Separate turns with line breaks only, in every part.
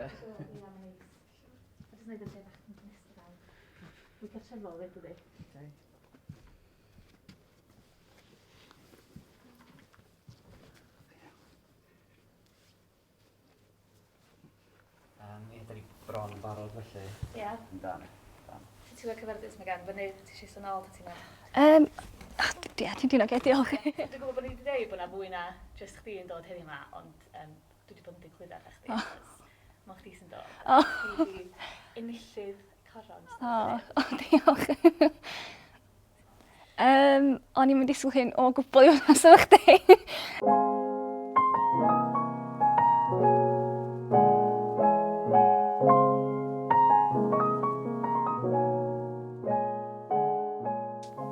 Ie.
Jyst neud y lle bach yn gynnes. Fwy cartrefol 'fyd dydi?
Yndi. Um, ie, da ni bron yn barod felly.
Ie. Yeah.
Yndan. Yndan.
Ti ti'n cyfarwyddus mae gan fyny, ti eisiau sôn ôl, ti'n meddwl?
Um, ie, ti'n dwi'n oce, diolch.
Dwi'n gwybod bod ni wedi dweud bod yna fwy na jyst chdi yn dod heddiw yma, ond um, dwi wedi bod yn digwyddiad â chdi. Oh. Mae chdi sy'n dod.
Oh.
Chdi di enillydd coron.
Oh, oh diolch. Um, o'n i'n mynd disgwyl hyn o gwbl i fod yn efo chdi.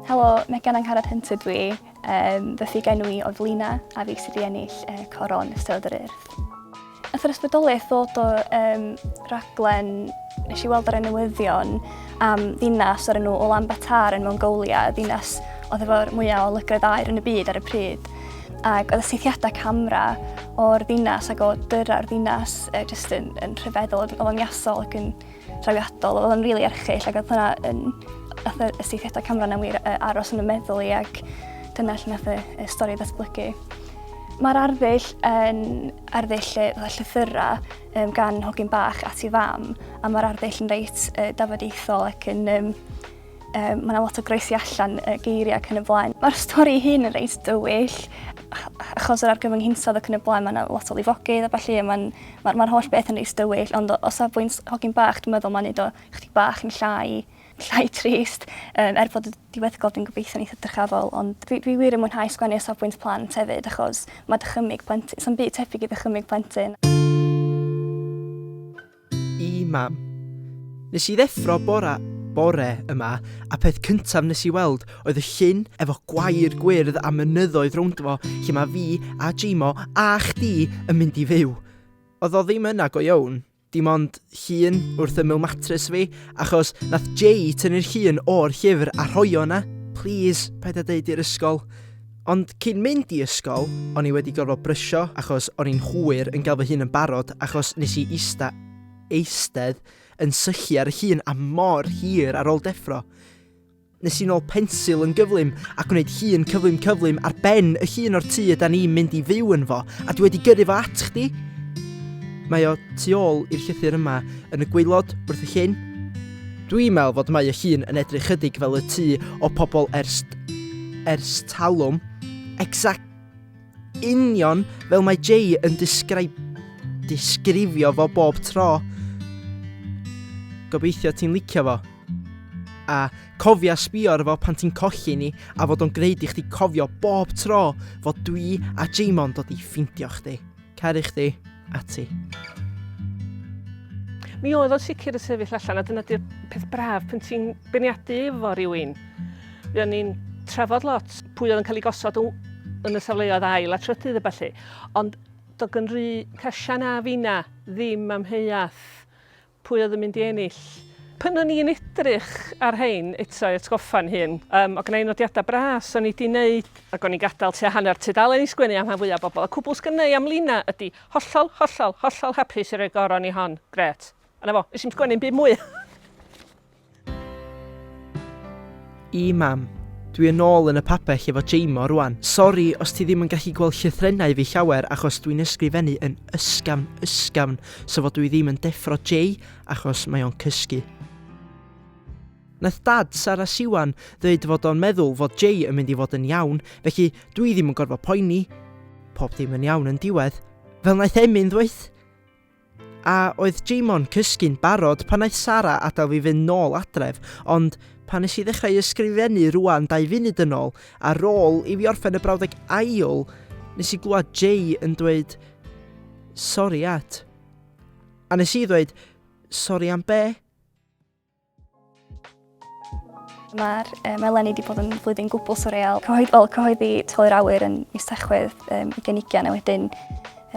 Helo, Megan Angharad Hunter dwi. Um, fy ffug enw i oedd Lina a fi sydd wedi ennill uh, coron Eisteddfod yr Urdd. Nath yr ysbrydoliaeth ddod o um, raglen nes i weld ar y newyddion am ddinas o'r enw Ulaanbaatar yn Mongolia, ddinas oedd efo'r mwyaf o lygredd aer yn y byd ar y pryd. Ac oedd y saethiadau camera o'r ddinas ac o dyra'r ddinas uh, just yn, yn rhyfeddol, oedd o'n iasol ac yn trawiadol, oedd o'n rili really erchyll ac oedd hwnna yn, nath y saethiadau camera yna'n wir aros yn y meddwl i ac dyna lle nath y, y stori ddatblygu. Mae'r arddull yn arddull fatha llythyrau um, gan hogyn bach at ei fam, a mae'r arddull yn reit uh, dafodiaethol ac yn um, um, mae yna lot o groesi allan uh, geiriau ac yn y blaen. Mae'r stori hyn yn reit dywyll, achos yr argyfwng hinsawdd ac yn y blaen, mae yna lot o lifogydd a ballu, a mae'n ma, ma holl beth yn reit dywyll, ond o, o safbwynt hogyn bach, dwi'n meddwl mae'n neud o chydig bach yn llai llai trist, um, er bod y diweddglo dwi'n gobeithio'n eitha dyrchafol, ond dwi, dwi wir yn mwynhau sgwennu o safbwynt plant hefyd, achos mae dychymyg plentyn, sa'n byd tebyg i ddychymyg plentyn.
I mam. Nes i ddeffro bora, bore yma a peth cyntaf nes i weld oedd y llyn efo gwair gwyrdd a mynyddoedd rownd fo lle mae fi a Jimo a chdi yn mynd i fyw. Oedd o ddim yna go iawn, Dim ond llun wrth ymyl matres fi, achos nath Jay tynnu'r llun o'r llyfr a rhoi o yna. Plîs, paid â deud i'r ysgol. Ond cyn mynd i ysgol, o'n i wedi gorfod brysio achos o'n i'n hwyr yn gael fy hun yn barod achos nes i ista, eistedd yn syllu ar y llun am mor hir ar ôl deffro. Nes i nôl pensil yn gyflym a gwneud llun cyflym cyflym ar ben y llun o'r tŷ yda ni'n mynd i fyw yn fo a dwi wedi gyrru fo at chdi. Mae o tu ôl i'r llythyr yma yn y gwaelod wrth y llyn. Dwi'n meddwl fod mae y llun yn edrych chydig fel y tŷ o pobl ers ers talwm. Exact union fel mae Jay yn disgrib disgrifio fo bob tro. Gobeithio ti'n licio fo. A cofia sbio ar fo pan ti'n colli ni a fod o'n gwneud i chdi cofio bob tro fod dwi a Jamo'n dod i ffindio chdi. Caru chdi, ati.
Mi oedd o'n sicr yn sefyll allan a dyna di'r peth braf pan ti'n beirniadu efo rhywun. Fuon ni'n trafod lot pwy oedd yn cael ei gosod yn y safleoedd ail a trydydd a ballu. Ond doedd gen rhy Casian a finna ddim amheuaeth pwy oedd yn mynd i ennill. Pan o'n i'n edrych ar rhein eto i atgoffa'n hun, um, o gynna i nodiadau bras o'n i 'di wneud, ac o'n i'n gadael tua hanner tudalen i sgwennu am rhan fwyaf o bobl, a cwbl sgynna i am Lina ydy hollol, hollol, hollol hapus i roi goron i hon. Grêt. A 'na fo, nes i'm sgwennu'm byd mwy.
I mam. Dwi yn ôl yn y pabell efo Jamo rwan. Sori os ti ddim yn gallu gweld llythrennau fi llawer achos dwi'n ysgrifennu yn ysgafn ysgafn so fod dwi ddim yn deffro Jay achos mae o'n cysgu. Nath dad Sara Siwan ddeud fod o'n meddwl fod Jay yn mynd i fod yn iawn felly dwi ddim yn gorfod poeni. Pob dim yn iawn yn diwedd. Fel naeth Emyn ddweud. A oedd Jamo'n cysgu'n barod pan naeth Sara adael fi fynd nôl adref, ond pan nes i ddechrau ysgrifennu rwan dau funud yn ôl, ar ôl i fi orffen y brawddeg ail, nes i glwad Jay yn dweud, Sori, At. A nes i ddweud, Sori am be?
Mae'r um, eleni wedi bod yn flwyddyn gwbl surreal. Cyhoedd, well, cyhoeddi Toli'r Awyr yn mis Tachwedd um, 2020 a wedyn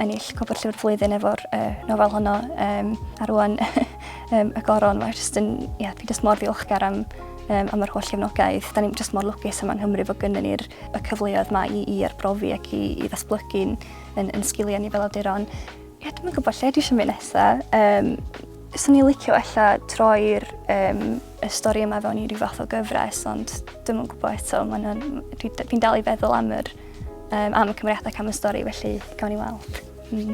ennill Cwpr Llyfr Flwyddyn efo'r uh, nofel honno. Um, a rwan um, y goron, mae jyst yn, yeah, dwi jyst mor ddiolchgar am, um, am yr holl gefnogaeth. Da ni'n jyst mor lwcus yma yng Nghymru fod gynnu ni'r y cyfleoedd yma i, i arbrofi ac i, i ddatblygu'n yn, yn sgiliau ni fel awduron. Ie, dwi'm yn gwybod lle dwi eisiau mynd nesa. Um, Swn i'n licio ella troi'r um, y stori yma fewn i ryw fath o gyfres, ond dwi'm yn gwybod eto. Dwi'n dwi dal i feddwl am, yr, um, am y cymeriadau ac am y stori, felly gawn ni weld. Mm.